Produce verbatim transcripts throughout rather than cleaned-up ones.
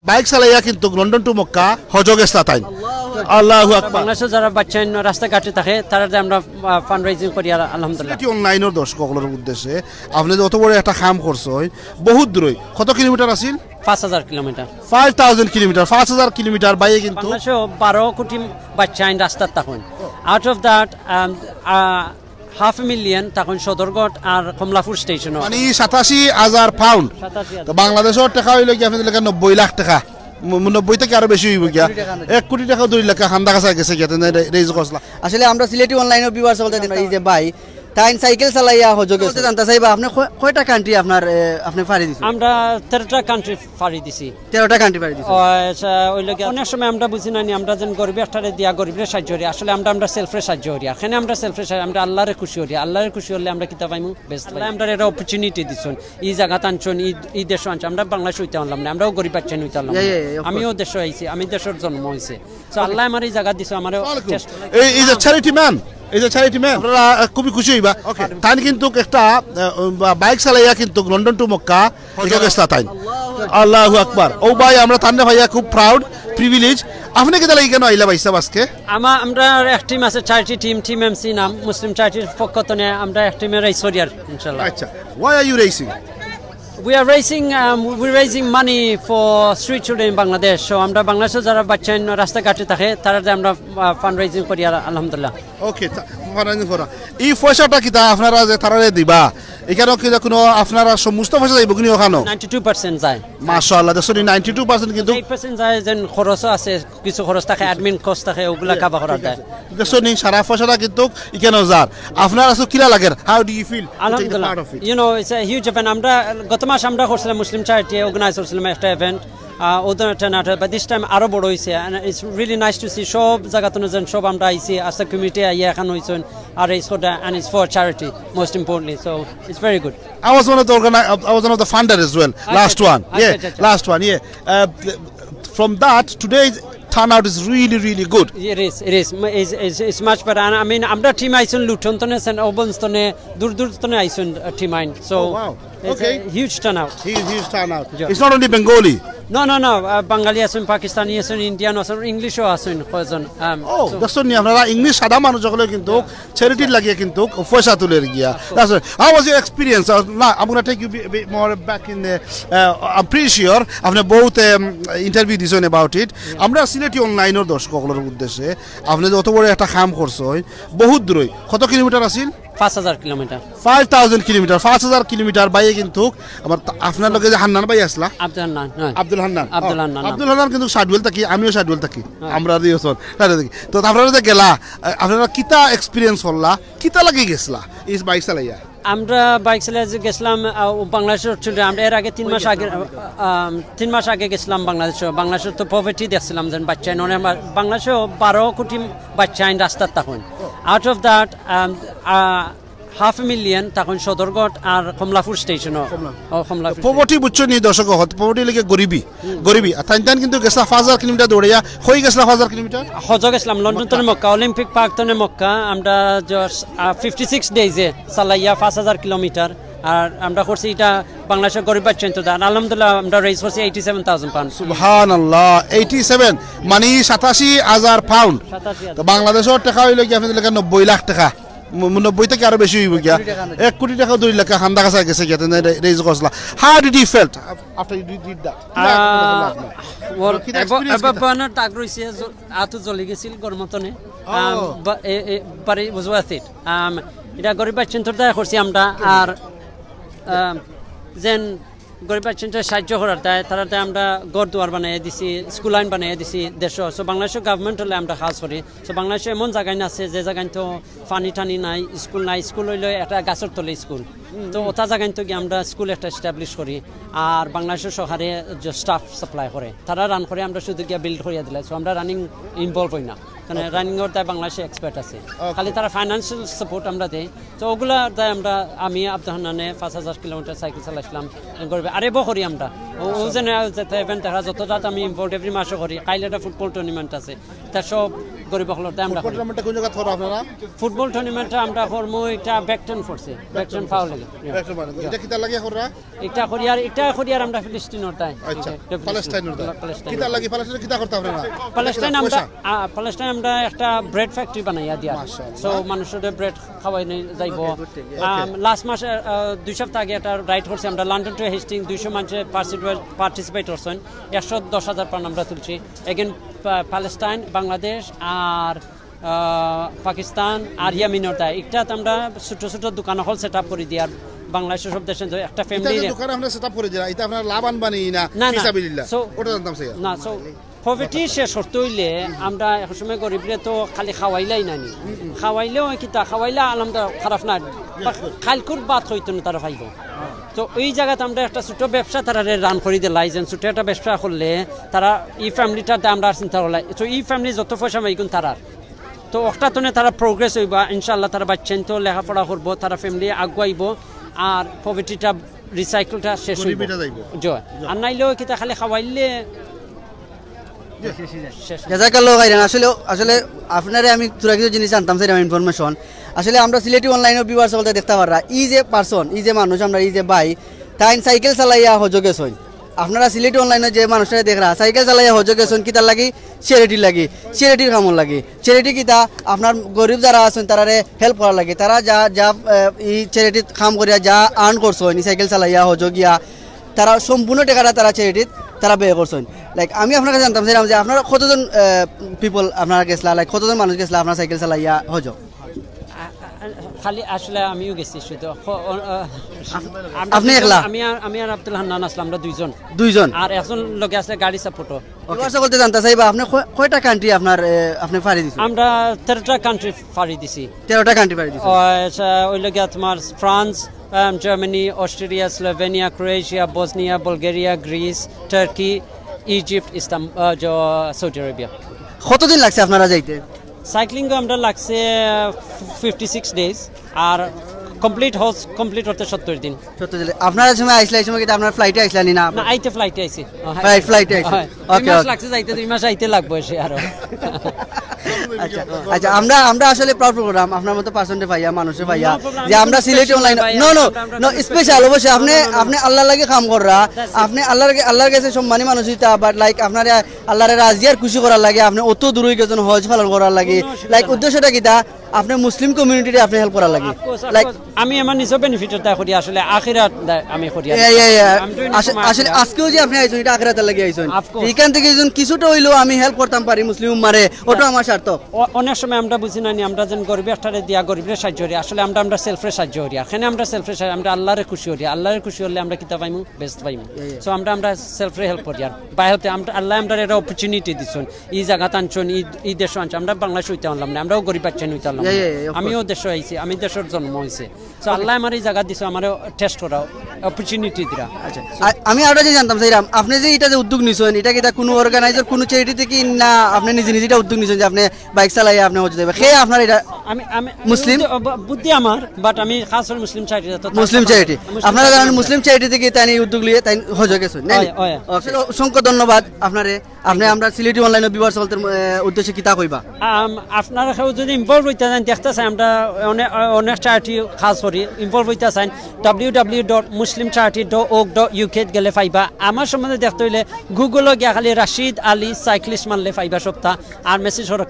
বাইক চালাইয়া কিন্তু London two Mecca হজো গেছলা তাইন। আল্লাহু আকবার। বাংলাদেশো যারা বাচ্চাইন রাস্তাঘাটে থাকে, তারারে আমরা ফান্ড রেজিং করি, আর আলহামদুলিল্লাহ। সিলেটি অনলাইনর দর্শক অকলর উদ্দেশ্যে, আপনে যে অত বড় একটা কাম করছইন, বহুত দূরই, কত কিলোমিটার আছিল? পাঁচ হাজার কিলোমিটার। ফাইভ থাউজেন্ড কিলোমিটার, পাঁচ হাজার কিলোমিটার বাইয়ে কিন্তু বাংলাদেশো বারো কোটি বাচ্চাইন রাস্তাত থাকইন। Out of that, half million থাকইন সদরঘাট আর কমলাপুর স্টেশনো। মানে সাতাশি হাজার পাউন্ড। সাতাশি হাজার। তো বাংলাদেশর টেকা অইলো কি আপনার লেখা নব্বই লাখ টেকা। ম-, নব্বই থাকি আরো বেশি অইবো গিয়া। এক কোটি টেকা ধরি লেখা খান্দা কাছা গেছে গিয়া, তেনে রে-, রেইজ করছলা। আসলে আমরা সিলেটি অনলাইনর ভিউয়ার্স অকলরে জানাই, এই যে ভাই, তাইন সাইকেল চালাইয়া হজো গেছে। জানতা চাইবা, আপনে কয়-, কয়টা কান্ট্রি আপনার, এ, আপনে পাড়ি দিছেন? আমরা তেরোটা কান্ট্রি পাড়ি দিছি। তেরোটা কান্ট্রি পাড়ি দিছেন। ও, আচ্ছা, অইলো গিয়া, অনেক সময় আমরা বুঝি না নি, আমরা যেন গরিব একটারে দিয়া গরিবরে সাহায্য করি। আসলে আমরা, আমরা সেলফরে সাহায্য করি। আর কেনে আমরা সেলফরে সাহায্য, আমরা আল্লাহরে খুশি করি। আল্লাহরে খুশি করলে আমরা কিতা পাইমু? বেস্ট পাইমু। আল্লাহ আমরারে এটা অপরচুনিটি দিছইন। ই জাগাত আনছইন, ই, ই দেশো আনছইন। আমরা বাংলাদেশো অইতাম পারলাম না, আমরাও গরিব বাচ্চা অইতাম পারলাম না। Yeah, yeah, yeah, of আমিও course। দেশো আইছি, আমি দেশর জন্ম অইছে। So, আল্লাহ আমার এই জাগা দিছে, আমারে আসসালামু আলাইকুম। চেষ্টা এই, এই যে চ্যারিটি ম্যান, এই যে চ্যারিটি ম্যান, আপনারা, আহ, খুবই খুশি অইবা। ওকে। তাইন কিন্তু একটা, আহ, বাইক চালাইয়া কিন্তু লন্ডন টু মক্কা হজো গেছলা তাইন। আল্লাহু আকবার। ও ভাই, আমরা তানরে পাইয়া খুব প্রাউড, প্রিভিলেজ। আপনে কিতা লাগি কেনে আইলা ভাই সাহেব আজকে? আমা-, আমরার এক টিম আছে, চ্যারিটি টিম, টিম এমসি নাম, মুসলিম চ্যারিটির পক্ষ তনে আমরা এক টিমে রেইজ করি আর ইনশাআল্লাহ। আচ্ছা, why are you racing? We are raising, um, we're raising money for street children in Bangladesh. So, আমরা বাংলাদেশো যারা বাচ্চাইন রাস্তাঘাটে থাকে, তারারে আমরা, আহ, ফান্ড রেজিং করি আর আলহামদুলিল্লাহ। ওকে, তা-, ফান্ড রেজিং করা। ই পয়সাটা কিতা আপনারা যে তারারে দিবা, ইখানো কিতা কোনো আপনারা সমস্ত পয়সা যাইবো কিনি ওখানো? নাইনটি টু পার্সেন্ট যায়। মাশাআল্লাহ, দেখছইন নি, নাইনটি টু পার্সেন্ট কিন্তু এইট পার্সেন্ট যায়, যেন খরচও আছে, কিছু খরচ থাকে, অ্যাডমিন কস্ট থাকে, ওগুলা কাভার করা যায়। দেখছইন নি, সারা পয়সাটা কিন্তু ইখানো যার। আপনার আসলে কিলা লাগের? How do you feel to take the আলহামদুলিল্লাহ। Part of it? You know, it's a huge event. আমরা গত মাস আমরা করছিলাম, মুসলিম চ্যারিটি অর্গানাইজ করছিলাম একটা ইভেন্ট। আহ, ওদের turn out, but this time আরো বড় হইছে। And it's really nice to see সব জাগা তনে যেন সব আমরা আইছি, আস্তা কমিউনিটি আইয়া এখানে হইছইন। আর it's for the, and it's for charity, most importantly. So, it's very good. I was one of the organi-, I was one of the founder as well. আচ্ছা, last আচ্ছা, one, আচ্ছা, yeah, আচ্ছা, আচ্ছা। Last one, yeah. Uh, th-, from that, today's turnout is really, really good. It is, it is. M-, it's, it's, it's much better. And I mean, আমরা টিম আইছইন লুটন তনে, সেন্ট অলবান্স তনে, দূর দূর তনে আইছইন, আহ, টিম আইন। So, oh, wow. It's, okay, a huge turnout. Huge, huge turnout. Yeah. It's not only Bengali. No, no, no. Uh, বাঙালি আছইন, পাকিস্তানি আছইন, ইন্ডিয়ান আছইন, ইংলিশও আছইন কয়জন। Um, oh, so দেখছইন নি আপনারা, ইংলিশ সাদা মানুষ অকলে কিন্তু চ্যারিটির লাগিয়া কিন্তু পয়সা তুলের গিয়া। That's right. How was your experience? Uh, না, I'm gonna take you a bit more back in the, uh, I'm pretty sure আপনে বহুত, um, interview দিছইন about it। আমরা সিলেটি অনলাইনর দর্শক অকলর উদ্দেশ্যে, আপনে যে অত বড় একটা কাম করছইন, বহুত দূরই, কত কিলোমিটার আছিল? পাঁচ হাজার কিলোমিটার। ফাইভ থাউজেন্ড কিলোমিটার, পাঁচ হাজার কিলোমিটার বাইয়ে কিন্তু আমার তা-, আপনার লগে যে হান্নান ভাই আছলা, আব্দুল হান্নান, হ্যাঁ। আব্দুল হান্নান, আব্দুল ও, হান্নান নাম। আব্দুল হান্নান কিন্তু শাহডুয়েল থাকি, আমিও শাহডুয়েল থাকি। হ্যাঁ। আমরা দুইজন শাহডুয়েল থাকি। তো আপনারা যে গেলা, আ-, আপনারা কিতা এক্সপিরিয়েন্স করলা, কিতা লাগি গেছলা এই বাইক চালাইয়া? আমরা বাইক চালাইয়া যে গেছলাম, আ, ও বাংলাদেশর ছিল, আমরা এর আগে তিন মাস আগে, আ, আ, তিন মাস আগে গেছলাম বাংলাদেশো। বাংলাদেশো তো পভার্টি দেখছিলাম, যেন বাচ্চাইন, মানে, বা-, বাংলাদেশো বারো কোটি বাচ্চাইন রাস্তাত থাকইন। Out of that, a, a, half million থাকইন সদরঘাট আর কমলাপুর স্টেশনো। কমলা-, ও, কমলাপুর পভার্টি বুঝছইন নি দর্শক অকল, পভার্টি অইলো গি গরিবি। হুম। গরিবি। আর তাইন তাইন কিন্তু গেছলা পাঁচ হাজার কিলোমিটার দৌড়াইয়া, কই গেছলা পাঁচ হাজার কিলোমিটার? হজো গেছলাম, লন্ডন তনে মক্কা, অলিম্পিক পার্ক তনে মক্কা, আমরা just, আহ, ফিফটি সিক্স ডেইজে চালাইয়া পাঁচ হাজার কিলোমিটার। আর আমরা করছি এটা বাংলাদেশর গরিব বাচ্চাইন্তর দ্বারা। আলহামদুলিল্লাহ, আমরা রেইজ করছি এইটি সেভেন থাউজেন্ড পাউন্ড। সুবহানাল্লাহ, এইটি সেভেন, মানে সাতাশি হাজার পাউন্ড। সাতাশি হাজার। তো বাংলাদেশর টেকা অইলো গি আপনার লেখা নব্বই লাখ টেকা। ম-, নব্বই থাকি আরো বেশি অইবো গিয়া। এক কোটি টেকা ধরি লেখা খান্দা কাছা গেছে গিয়া, তেনে রে-, রেইজ করছলা। How did you felt after you did, did that? আহ, ওর কিতা এব-, experience এব-, কিতা? এবার তাক রইছে, জ-, আতু জ্বলি গেছিল গরম তনে। ও। আম, বা-, এ-, এ-, but it was worth it। আম, এটা গরিব বাচ্চাইন্তর দ্বারা করছি আমরা। আর, আম, যেন গরিব বাচ্চাইন্তরে সাহায্য করার দায়, তারারে আমরা ঘর দুয়ার বানাইয়া দিছি, স্কুল আইন বানাইয়া দিছি দেশো। So, বাংলাদেশর গভর্নমেন্ট অকলে আমরা কাজ করি। So, বাংলাদেশো এমন জাগাইন আছে যে জাগাইন তো পানি টানি নাই, স্কুল নাই, স্কুল অইলো একটা গাছর তলে স্কুল। তো ওটা জাগাইন তো গিয়া আমরা স্কুল একটা এস্টাবলিশ করি। আর বাংলাদেশর সরকারে যে স্টাফ সাপ্লাই করে, তারা রান করে, আমরা শুধু গিয়া বিল্ড করিয়া দিলাই। So, আমরা রানিং ইনভলভ অই না। মানে রানিং অর দায় বাংলাদেশে এক্সপার্ট আছে। ওকে। খালি তারা ফাইন্যান্সিয়াল সাপোর্ট আমরা দেই। তো ওগুলা দায় আমরা, আমি আব্দুল হান্নানে পাঁচ হাজার কিলোমিটার সাইকেল চালাইছিলাম। গরিব, আর এবো করি আমরা। ও, ও যেন যেতে ইভেন্ট দেখা যত রাত আমি ইনভলভ এভরি মাসও করি। কাইল একটা ফুটবল টুর্নামেন্ট আছে। তা সব গরিব অকলর তাই আমরা ফুটবল করি। টুর্নামেন্টটা কোন জায়গা থরা আপনারা? ফুটবল টুর্নামেন্টটা আমরা করমু, এটা বেকটন পড়ছে, বেকটন ফাউল লাগে। বেকটন মানে, এটা কিতা লাগিয়া কররা? এটা করিয়ার, এটা করিয়ার আমরা ফিলিস্তিনর তাই। আচ্ছা, এটা ফিলিস্তিন, প্যালেস্টাইনর তাই। প্যালেস্টাইন। কিতা লাগি, প্যালেস্টাইন কিতা করতা আপনারা? প্যালেস্টাইন আমরা, পয়সা? আ, প্যালেস্টাইন আমরা একটা ব্রেড ফ্যাক্টরি বানাইয়া দিয়ার। মাশাআল্লাহ। So, মানুষরে ব্রেড খাওয়াই নিয়ে যাইবো। ওকে। আম, লাস্ট মাসে, আ, দুই সপ্তাহ আগে একটা রাইড করছি আমরা, লন্ডন টু হেস্টিং, দুইশো মানুষে পার্টিসিপেট করছেন, একশো দশ হাজার পাউন্ড আমরা তুলছি। এগেন, পা-, প্যালেস্টাইন, বাংলাদেশ আর, আ, পাকিস্তান আর ইয়ামিনর দায়। একটা তো আমরা ছোট ছোট দোকান হল সেট আপ করে দিই, আর বাংলাদেশের সব দেশে তো একটা এটা ফ্যামিলি যে দোকান আপনারা সেট আপ করে দিলা, এটা আপনারা লাভ আনবানি না, না, না। ফিসাবিলিল্লাহ? So, ওটা জানতাম স্যার। না, so, পভার্টি শেষ করতে হইলে আমরা এক সময় গরিবরে তো খালি খাওয়াইলাই না নি। খাওয়াইলেও কিতা, খাওয়াইলে আলহামদুলিল্লাহ খারাপ না। But খাইলকুর ভাত হইতো না তারা খাইব। তো এই জায়গাতে আমরা একটা ছোট ব্যবসা তারারে রান করি দিলাই, যেন ছোট একটা ব্যবসা করলে তারা এই ফ্যামিলিটাতে আমরা আর চিন্তা করলাই। তো এই ফ্যামিলি যত পয়সা মাইগুন তারার। তো ওটা তো তারা প্রোগ্রেস হইবা, ইনশাআল্লাহ তারা বাচ্চাইন তো লেখাপড়া করবো, তারা ফ্যামিলি আগুয়াইবো, আর পভার্টিটা রিসাইকেলটা শেষ হইব। গরিবিটা যাইব। জি। আর নাইলেও কিতা খালি খাওয়াইলে শেষ হইব। জাযাকাল্লাহু খাইরান। আসলে, আসলে আপনারে আমি থুড়া কিছু জিনিস জানতাম চাইরাম, ইনফরমেশন। আসলে আমরা সিলেটি অনলাইনর ভিউয়ার্স সকলে দেখতা পাররা, ই যে পারসন, ই যে মানুষ, আমরা ই যে ভাই, তাইন সাইকেল চালাইয়া হজো গেছইন। আপনারা সিলেটি অনলাইনো যে মানুষরে দেখরা, সাইকেল চালাইয়া হজো গেছইন, কিতার লাগি? চ্যারিটির লাগি, চ্যারিটির কামর লাগি। চ্যারিটি কিতা? আপনার গরিব যারা আছইন, তারারে হেল্প করার লাগি। তারা যা, যা, আহ, ই চ্যারিটিত কাম করিয়া যা আর্ন করছইন, ই সাইকেল চালাইয়া, হজো গিয়া, তারা সম্পূর্ণ টেকাটা তারা চ্যারিটিত তারা ব্যয় করছইন। লাইক, আমি আপনার কাছে জানতাম চাইরাম যে আপনারা কতজন, আহ, পিপল আপনারা গেছলা, লাইক, কতজন মানুষ গেছলা আপনার সাইকেল চালাইয়া হজো? আ-, আ-, খালি আসলে আমিও গেছি শুধু। খ-, অ-, আ-, আমরা আপনি দুইজন, একলা? আমি আর, আমি আর আব্দুল হান্নান আসলাম, আমরা দুইজন। দুইজন? আর একজন লগে আছে গাড়ি সাপোর্টও। ওকে। ভিউয়ার্স সকলতে জানতা চাইবা, আপনি কয়-, কয়টা কান্ট্রি আপনার, এ, আপনি ফাড়ি দিছেন? আমরা তেরোটা কান্ট্রি ফাড়ি দিছি। তেরোটা কান্ট্রি ফাড়ি দিছেন? ও, আচ্ছা, ওই লগে তোমার ফ্রান্স, আম, Germany, Austria, Slovenia, Croatia, Bosnia, Bulgaria, Greece, Turkey, Egypt, ইস্তাম-, আ, জ-, সৌদি আরবিয়া। কতদিন লাগছে আপনারা যাইতে? সাইক্লিং আমরা লাগছে, আ, ফিফটি সিক্স ডেজ, আর কমপ্লিট হজ কমপ্লিট হতে সত্তর দিন। সত্তর দিন। আপনারা সময় আইসলা, এই সময় কিতা আপনার ফ্লাইটে আইসলা নি না? না, আইতে ফ্লাইটে আইছি। ও, হ্যাঁ। ফ্লাইট, ফ্লাইটে আইসি। হ্যাঁ। দুই ওকে, মাস ওকে। লাগছে যাইতে, দুই মাস আইতে লাগবো এসে আরো। আচ্ছা, আচ্ছা, আমরা, আমরা আসলে প্রাউড প্রোগ্রাম, আপনার মতো পার্সনরে পাইয়া, মানুষরে পাইয়া, No problem, যে আমরা সিলেটি অনলাইন, ভাই, no, no, আমরা, আমরা no, কোনো স্পেশাল, অবশ্যই আপনি, no, no, no, no। আপনি আল্লাহর লাগি কাম কররা, That's it। আপনি আল্লাহর, আল্লাহর কাছে সম্মানী মানুষ হইতা, but লাইক আপনারে আল্লাহরে রাজি আর খুশি করার লাগি আপনি অত দূর হয়ে গেছেন হজ পালন করার লাগি, কোনো অসুবিধা লাইক নাই। উদ্দেশ্যটা কিতা? আপনি মুসলিম কমিউনিটিরে আপনি হেল্প করার লাগি। Of course, of like course। আমি আমার নিজের বেনিফিটর দায় করি, আসলে আখিরাত দায় আমি করি। ইয়া, ইয়া, ইয়া। I'm doing it for my আখিরাত। আসলে আজকেও যে আপনি আইছেন, এটা আখিরাতের লাগি আইছেন। Of course। এখান থেকে যদি কিছুটা হইলেও আমি হেল্প করতাম পারি মুসলিম উম্মারে, ওটা আমার স্বার্থ। অ-, অনেক সময় আমরা বুঝি না নি, আমরা যেন গরিব একটারে দিয়া গরিবরে সাহায্য করি, আসলে আমরা, আমরা সেলফরে সাহায্য করি। আর এখানে আমরা সেলফরে সাহায্য, আমরা আল্লাহরে খুশি করি। আল্লাহরে খুশি হলে আমরা কিতা পাইমু? বেহেস্ত পাইমু। ইয়া, ইয়া। So আমরা, আমরা সেলফরে হেল্প করি। আর বাই হতে আমরা, আল্লাহ আমরা একটা অপরচুনিটি দিছইন। ই জাগাত আনছইন, ই, ই দেশো আনছইন। আমরা বাংলাদেশ হইতে পারলাম না, আমরাও গরিব বাচ্চা হইতে পারলাম না। Yeah, yeah, yeah, of course। আমিও দেশো আইছি, আমি দেশর জন্ম হইছে। So আল্লাহ আমার এই জাগা দিছে, আমারে টেস্ট করা, অপরচুনিটি দিরা। আচ্ছা, আ-, আমি আরো যে জানতাম চাইরাম, আপনি যে এটা যে উদ্যোগ নিছেন, এটা কি এটা কোনো অর্গানাইজার, কোনো চ্যারিটি থেকে না, আপনি নিজে নিজে এটা উদ্যোগ নিছেন যে আপনি বাইক চালাইয়া আপনি হজে যাবেন? কে আপনার এটা আমি, আমি মুসলিম? বুদ্ধি, ব-, বুদ্ধি আমার, but আমি খাস করে মুসলিম চ্যারিটি। মুসলিম চ্যারিটি। মুসলিম আপনারা চ্যারিটি জানেন, আমরা। মুসলিম চ্যারিটি থেকে তাই এই উদ্যোগ নিয়ে তাই হজে গেছেন, নাইনি? হয়, হয়। ওকে, অসংখ্য ধন্যবাদ আপনারে। আপনি আমরা সিলেটি অনলাইন ভিউয়ার্স সকলর, এ, উদ্দেশ্যে কিতা কইবা? আম, আপনারা কেউ যদি ইনভলভ হইতা চাইন, দেখতা চাইন, আমরা অনেক, অনেক চ্যারিটি কাজ করি, ইনভলভ হইতা চাইন, W W W dot Muslim charity dot org dot UK গেলে পাইবা। আমার সম্বন্ধে দেখতে হইলে গুগলো গিয়া খালি রাশিদ আলী সাইক্লিস্ট মারলে পাইবা সবটা। আর মেসেজ করো,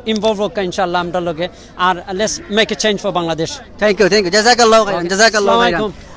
ইনভলভ হোক ইনশাআল্লাহ আমরার লগে। আর let's make a change for Bangladesh। Thank you, thank you। জাযাকাল্লাহু খাইরান, okay। জাযাকাল্লাহু খাইরান। আসসালামু আলাইকুম।